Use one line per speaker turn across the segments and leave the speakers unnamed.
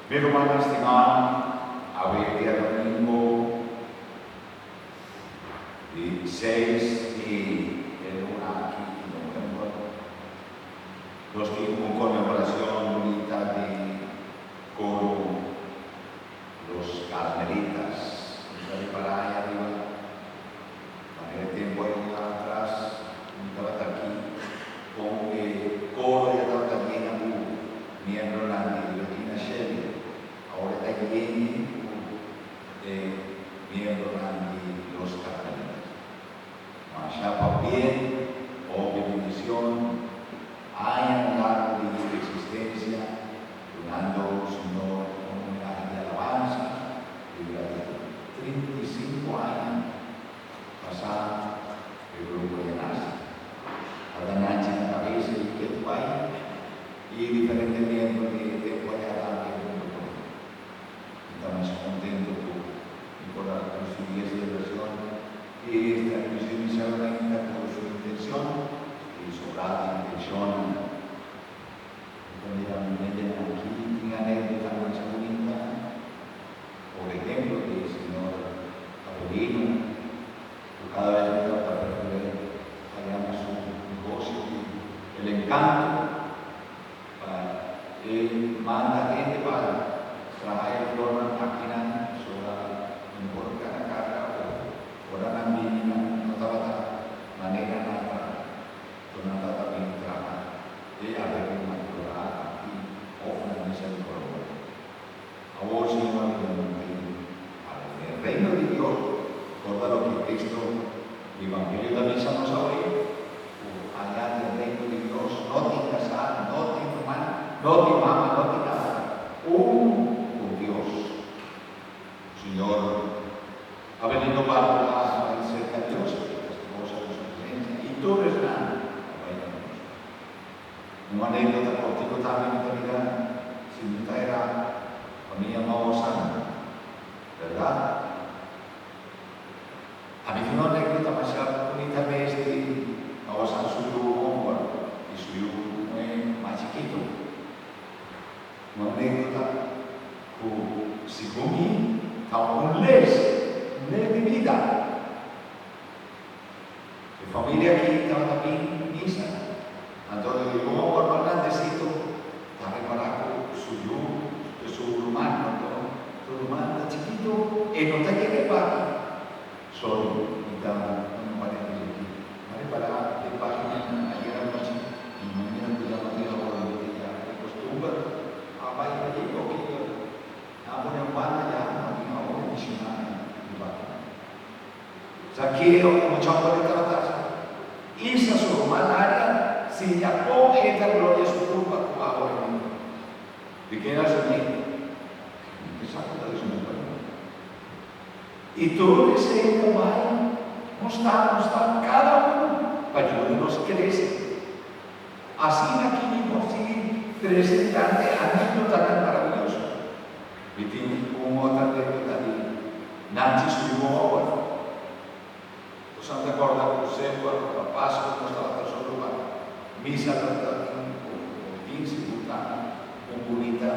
Mi rumannan stimá, awe diadomingo di seis di e luna aki di november, nos tin un conmemoracion bunita di coro Los Carmelitas. Nos ta ripará aña ariba, manera e tempo aña atras mi tabata aki con e coro ya tabata yena cu miembronan di Regina Shelley. Awor e ta yene cu e miembronan di Los Carmelitas. Masha pabien, hopi bendicion, añanan largo di existencia, dunando Señor un homenahe di alabansa y gratitud. 35 aña pasá e grupo ya nace. Tabata Nancy na cabeza di Ketwai y diferente miembro di e tempo allá tambe hunto cu nan. Mi ta masha contento cu mi por a ricibi e celebracion y esta ricibi mi salud ainda cu su intencion y sobrá di intencionnan. Mi ta mira mi hendenan aki tin anékdota masha bunita, por ehemplo di e señor Abelino, ku kada bes mi tabata perkur'é pa yama su negocio di El Encanto, pa e manda hende pa traha e flornan akinan, pasobra mi no por gana karga o ora nan bini nan no tabata manera nan traha. Ku nan tata bin traha e areglo natural aki of na misa di Colombia. Awor Señor a bira mi rei. Ala den e reino di Dios, corda loke Cristo di Evangelio ta bisa nos awe, ku aya den reino di Dios no tin casá, no tin ruman, no tin mama, no tin nada, un ku Dios. Señor a bini no barco a bai cerca Dios e ta goza di su presencia y tur esnan a bai na Dios. Un anecdota cortico tambe mi ta mira si mi ta era famia Maosan, berdad? Ami tin un anecdota masha bunita mes di Maosan su yu homber y su yu muhe mas chikito. Un anékdota ku segun mi ta un les, un les di bida. E familia aki tabata bin misa, anto e yu hòmber mas grandesito ta repará ku su yu, su ruman, pardon, su ruman ta chikitu, e no ta yega e parti. Sorry, mi ta pone un paréntesis aki. Mi a repará e páginanan ayer anochi i mi a mira ku ya no tin awor loke ya e kostumber a bai p'e poquito. Nan a pone un banda ya no tin awor e misionario di página. Zakeo e mucha homber di tabata Isa su ruman área siña kon e ta gloria su kurpa ku awor e mira. Di ken a siñ'é? Mi ta sa ku ta di su mes pañuelo. I tur esei ta bai nos ta nos ta kada un pa yuda nos krese. Asina ki mi por sigui trese dilanti anekdotanan maraviyoso. Mi tin un otro anekdota di Nancy su yu hoben. Bo sa ta kòrda ku semper pa Pasku nos tabata solo pa misa tabata tin o tin sigur tambe un bunita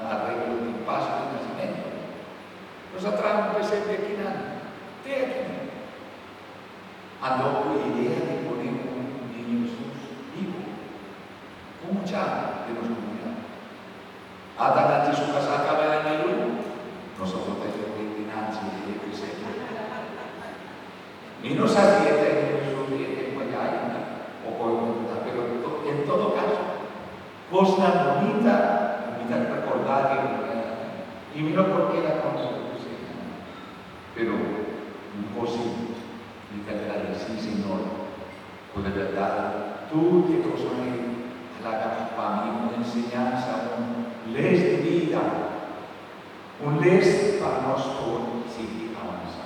areglo di Pasku di Nasimentu. Nos a traha un presente akinan, te akinan. Anto ku e idea di pone un Niño Hesus bibu, un mucha den nos komunidat. Ata Nancy su kasá kaba e aña yu, nos a bota e wen di Nancy e presente. Mi no sa si e ta e Niño Hesus di e tempu ayá ainda o koe otro ta, pero en todo kaso, Kosnan bunita ku mi ta rekordá di e promé aña i mi no por keda konta ku tur eseinan. Pero un kos sí, mi ta gradisí Señor ku de bèrdat tur di e kosnan ei a laga pa mi un enseñansa, un les di bida, un les pa nos por sigui avansá.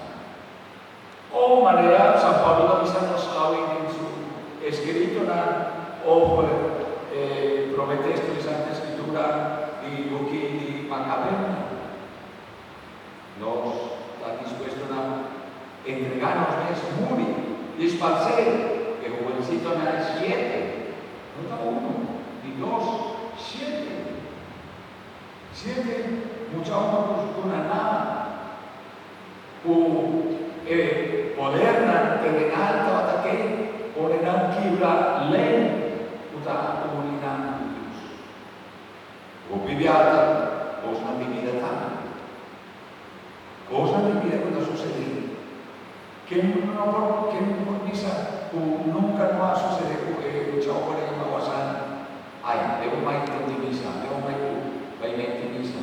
O manera San Pablo ta bisa nos awe den su eskritonan over e promé teksto di Santa Escritura di buki di Makabeonan, Nos ta dispuesto na entregá nos mes, muri, disparsé. E hobencitonan e siete, no ta uno, ni dos, siete. Shete mucha homber ku nan mama ku e podernan terrenal tabata ke pone nan kibra lei ku ta uni nan ku Dios. Hopi bia ta kosnan di bida tambe. Kosnan di bida ku ta susedé. Ken no por ken por bisa ku nunka no a susedé ku e mucha homber ei Mawazan? Ai, den un mai ta misa, den un mai ku bai menti misa,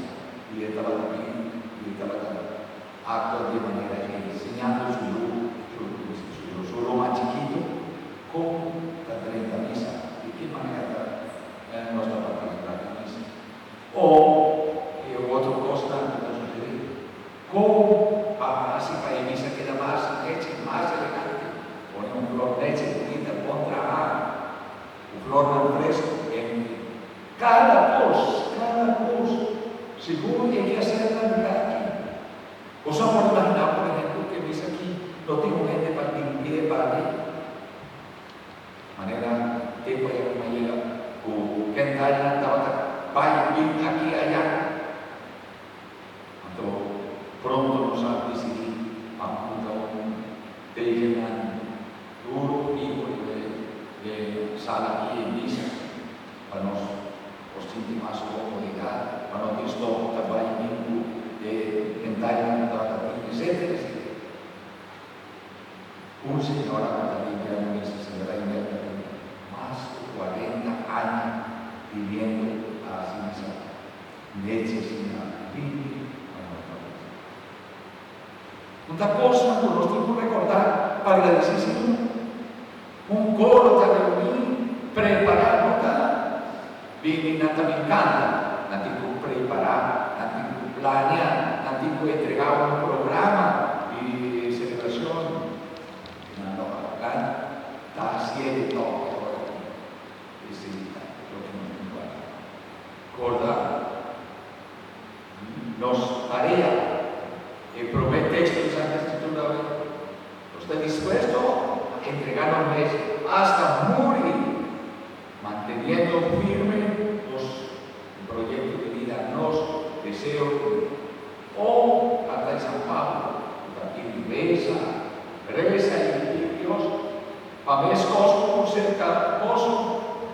i e tabata bin i e tabata aktua di e manera ei, siñando su yu, su su yu, su ruman chikitu kon ta drenta misa, di ki manera ta nos ta partisipá den misa. O e otro kosnan ku ta susedé. Kon pa hasi pa e misa keda mas nechi, mas elegante? Pone un flor nechi, bunita, bon trahá, ku flornan fresku en kada kos, kada kos, segun e keasernan di kada ken. Boso a por imaginá, por ehempel, ku e misa aki no tin un hende pa limpi'é bali? Manera tempu aya ku mi a yega ku kentalnan tabata bai bin aki aya. Anto pronto nos a disidí pa punta un tekennan duro fiho riba e sala aki e misa pa nos por sinti mas komodidat, pa no tin stòf ta bai bin ku e kentainan ku tabata tin, etcetera, etcetera. Un señora ku ta limpia e misa, señora Imelda, tin mas ku 40 aña biniendo a hasi misa. Lechi asina limpi pa nos ta usa. Un ta kosnan ku nos tin ku rekordá pa gradisí Señor. Un koro ta reuní, prepará, no ta bini nan ta bin kanta, nan tin ku prepará, nan tin ku plania, nan tin ku entregá un programa di selebrashon. Nan lo a ta hasié tòg e ora aki. Esei ta loke nos tin ku hasi. Corda nos tarea. E prome texto di Santa Escritura awe, Nos ta dispuesto pa entrega nos mes hasta muri, manteniendo firme nos proyecto di bida, nos deseo di bida. O carta di San Pablo cu ta pidi reza, reza y pidi Dios Pa meskos ku un serka boso,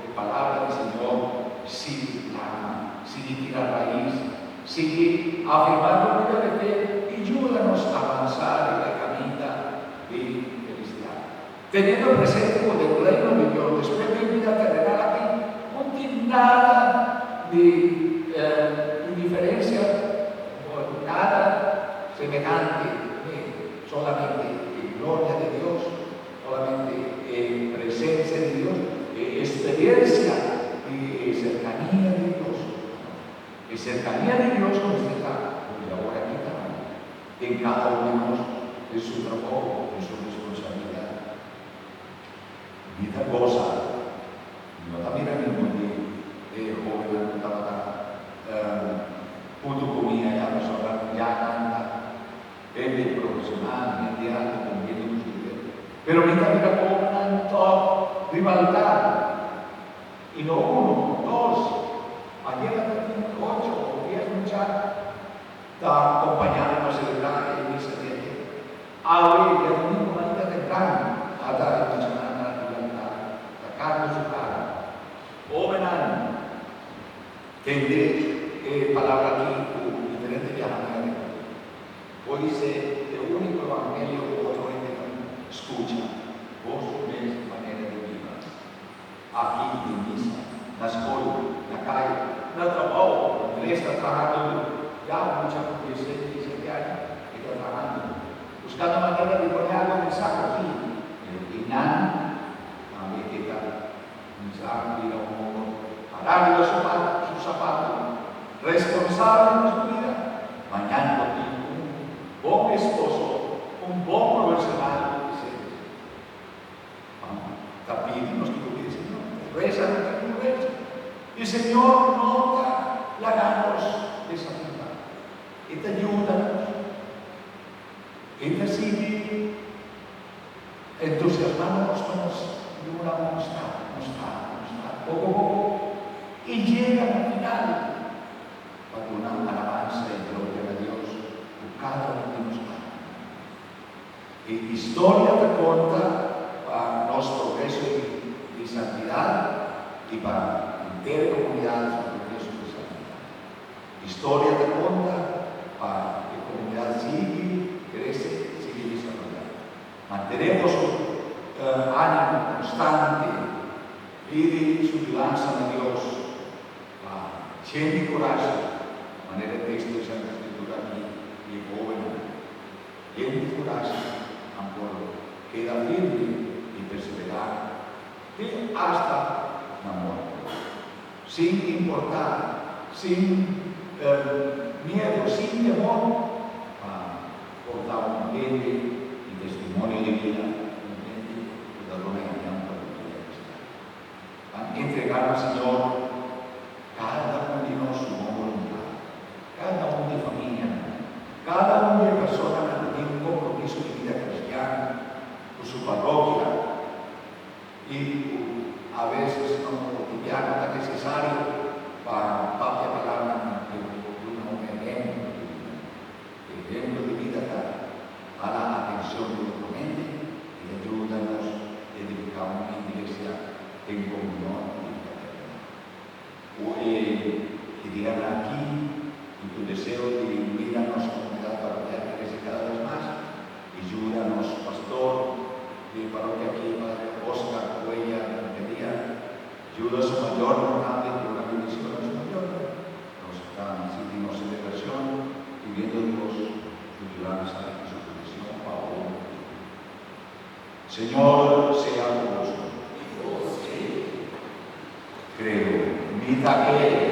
e palabra di Señor sigui plama, sigui tira rais, sigui afirmá nos bida de fe i yuda nos avansá riba e kaminda di felisidat. Teniendo presente ku den Reino di Dios despues di e bida terenal aki no tin nada di indiferensia, nada semehante, solamente e gloria di Dios. Solamente e presencia di Dios, e experiencia di e cercania di Dios. E cercania di Dios mester ta hopi awor aki tambe, den cada un di nos, den su trabou, den su responsabilidad. Mi ta goza, mi no ta mira ningun di e hobennan cu tabata hunto cu mi aya pasobra ya nan ta Hende profesional, hende alto cumpliendo cu su deber. Pero mi ta mira como nan top riba altar. Y no uno, dos, ayer a ta tin ocho o dies mucha ta acompañando pa celebra e misa di ayer. Awe diadomingo mainta temprano a ta e muchanan na riba altar tacando su cara. Hobennan, tende e palabra aki cu diferente biaha mi a repeti. Podisé e úniko evangelio ku otro hende ta skucha, bo mes manera di biba. Aki den misa, na skol, na kaya, na trabou, Andrés ta trahando duru. Ya un mucha ku dieseis, diesete aña e ta trahando, buskando manera di pone algu den saku aki. Pero einan tambe e ta kuminsá bira un homber pará riba su su sapatu, responsabel ku su bida. Mañan bo tin un bon esposo, un bon profesional di servicio. Ta pidi nos tin cu pidi Señor. Reza nos tin cu reza. Y Señor no ta laga nos desapunta. E ta yuda nos. E ta sigui entusiasma nos pa nos duna un stap, un stap, un stap, poco poco y yega na final. Pa duna. I historia ta konta pa nos progreso di santidat i pa henter komunidat su progreso di santidat. Historia ta konta pa e komunidat sigui krese, sigui desaroyá. Mantené boso ánimo konstante, pidi su yudansa na Dios pa chen di kurashi, manera e teksto di Santa Skritura aki di e hóbennan. Yen di kurashi nan por keda firme i perseverá te asta na morto, sin importá, sin miedu, sin temor pa por ta un hende di testimonio di bida, un hende ku ta duna ehèmpel di bida kristian. Ban entregá na Señor kada un di nos su bon boluntat, kada un di famianan, kada un di e personanan ku tin un kompromiso di bida kristian ku su parokia i ku aveses no kotidiano ta nesesario pa papia palabranan pero duna un ehèmpel di bida. Ehempel di bida ta hala atencion di otro hende i ta yuda nos edifica un iglesia den comunion i fraternidad. Cu e ideanan aki i cu deseo di mira nos comunidad parokial crece cada bes mas i yuda nos pastor di e parokia aki, Padre Oscar Cuellar Renteria, yuda su mayornan tambe, duna bendicion na su mayornan. Nos ta sinti nos celebracion pidiendo Dios su yudansa y su proteccion pa bon i tur. Señor sea cu boso. Creo. Mi ta kere.